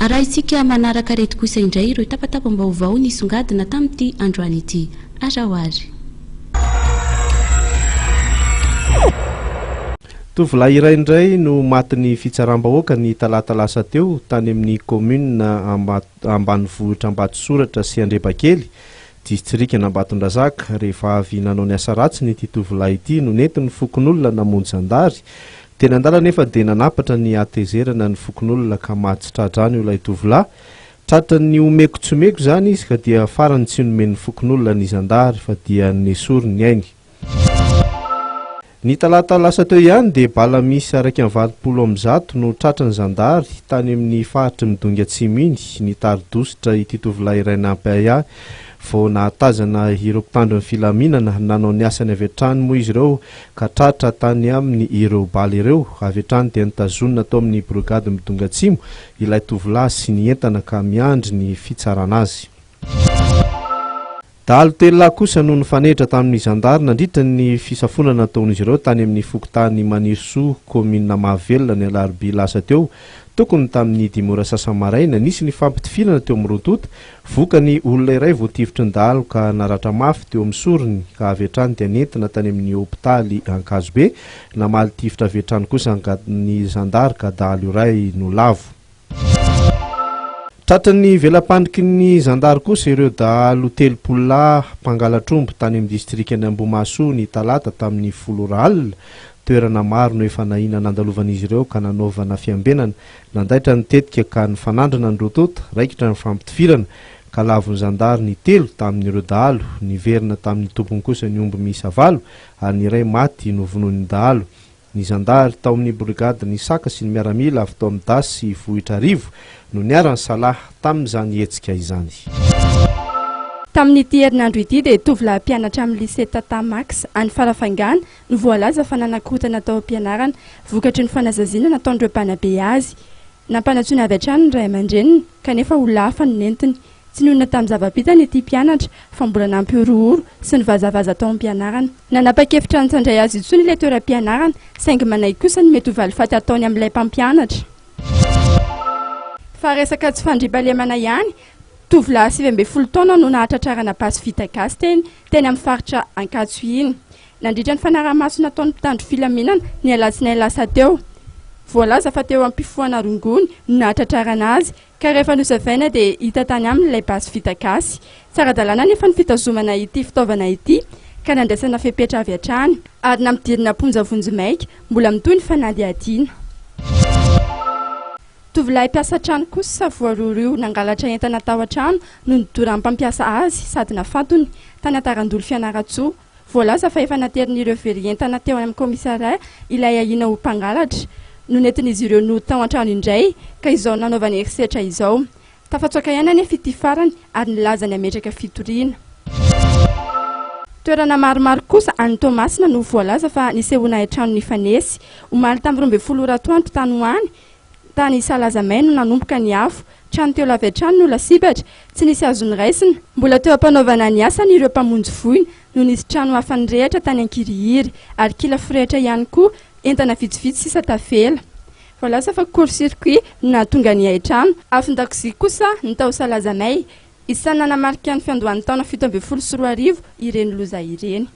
Arahintsika manaraka ireto kosa indray ireo tapatapam-baovao nisongadina tamin'ity androany ity. Araho ary. Tovolahy iray indray no matin'ny fitsaram-bahoaka ny talata lasa teo tany amin'ny kaominina ambanivohitra Ambatosoratra sy Andrebakely, distrikan'Ambatondrazaka. Rehefa avy nanao ny asa ratsiny ity tovolahy ity no nentin'ny fokonolona namonjy zandary. Teny an-dalana anefa dia nanapatra ny hatezerana ny fokonolona ka maty tsy tra-drano ilay tovolahy. Tratran'ny omeko tsy omeko izany izy ka dia farany tsy nomen'ny fokonolona ny zandary fa dia nesoriny ny ainy. Ny talata lasa teo ihany dia bala miisa 181 no tratran'ny zandary tany amin'ny faritry Midongy Atsimo iny. Nitari-dositra ity tovolahy iray nampiahiahy vao nahatazana ireo mpitandro ny filaminana. Nanao ny asany avy hatrany moa izy ireo ka tratra tany aminy ireo bala ireo. Avy hatrany dia notazonina tao amin'ny brigade Midongy Atsimo ilay tovolahy sy ny entana ka miandry ny fitsarana azy. Dahalo telo lahy kosa no nifanehitra tamin'ny zandary nandritra ny fisafoana nataon'izy ireo tany amin'ny fokontany Manirisoa, kaominina Mahavelona, ny alarobia lasa teo, tokony tamin'ny dimy ora sasany maraina. Nisy ny fampitifirana teo amin'ny roa tonta. Vokany, olona iray voatifitry ny dahalo ka naratra mafy teo amin'ny sorony ka avy hatrany dia nentina tany amin'ny hopitaly Ankazobe. Namaly tifitra avy hatrany kosa ny zandary ka dahalo iray no lavo. Tratran'ny vela-pandriky ny zandary kosa ireo dahalo 30 lahy mpangalatr'omby tany amin'ny distrikan'i Ambohimahasoa ny talata tamin'ny folo ora alina. Toerana maro no efa nahiana nandalovan'izy ireo ka nanaovana fiambenana. Nandaitra ny tetika ka nifanandrina ny roa tonta, raikitra ny fampitifirana ka lavon'ny zandary ny telo tamin'ireo dahalo. Niverina tamin'ny tompony kosa ny omby miisa valo ary ny iray maty novonoin'ny dahalo. Ny zandary tao amin'ny borigadin'ny Saka sy ny miaramila avy tao amin'ny das sy Vohitrarivo no niara-nisalahy tamin'izany hetsika izany. Tamin'ity herinandro ity dia tovolahy mpianatra amin'ny lycée Tata Max any Farafangana no voalaza fa nanakorontana tao am-pianarana vokatry ny fanazaziana nataon'ireo mpanabe azy. Nampanantsoina avy hatrany ny ray aman-dreniny kanefa olona hafa no nentiny. Tsy nionona tamin'ny zava-bitany ity mpianatra fa mbola nampihorohoro sy nivazavaza tao am-pianarana. Nanapa-kevitra ny tsy handray azy intsony ilay toeram-pianarana saingy manaiky kosa ny mety ho valifaty hataony amin'ilay mpampianatra. Fa resaka tsy fandriampahalemana ihany, tovolahy 19 taona no nahatratrarana basy vita gasy teny teny amin'ny faritra Ankatso iny. Nandritra ny fanaraha-maso nataon'ny mpitandro filaminana ny alatsinainy lasa teo. Voalaza fa teo am-pifohana rongony no nahatratrarana azy Ka rehefa nosavaina dia hita tany aminy ilay basy vita gasy. Tsy ara-dalàna anefa ny fitazomana ity fitaovana ity ka nandraisana fepetra avy hatrany ary nampidirina am-ponja vonjimaika. Mbola mitohy ny fanadihadiana. Tovolahy mpiasa trano kosa voarohirohy ho nangalatra entana tao an-trano no nodoran'ny mpampiasa azy sady nafantony tany Antarandolo Fianarantsoa. Voalaza fa efa naterin'ireo very entana teo amin'ny commissariat ilay ahiana ho mpangalatra no nentin'izy ireo nody tao an-trano indray ka izao nanaovany herisetra izao. Tafatsoaka ihany anefa ity farany ary nilaza ny hametraka fitoriana. Toerana maromaro kosa any Toamasina no voalaza fa nisehoana haintrano nifanesy. Omaly tamin'ny 12 ora atoandro tany ho any, Tany Salazamay no nanomboka ny afo. Trano telo avy hatrany no lasibatra. Tsy nisy azo noraisina. Mbola teo am-panaovana ny asany ireo mpamonjy voina no nisy trano hafa nirehitra tany Ankirihiry ary kila forehitra ihany koa, entana vitsivitsy sisa tavela. Voalaza fa court circuit no nahatonga ny hain-trano. Afon-dakozia kosa ny tao Salazamay. Isan'ny nanamarika ny fiandohan'ny taona 2017 ireny loza ireny.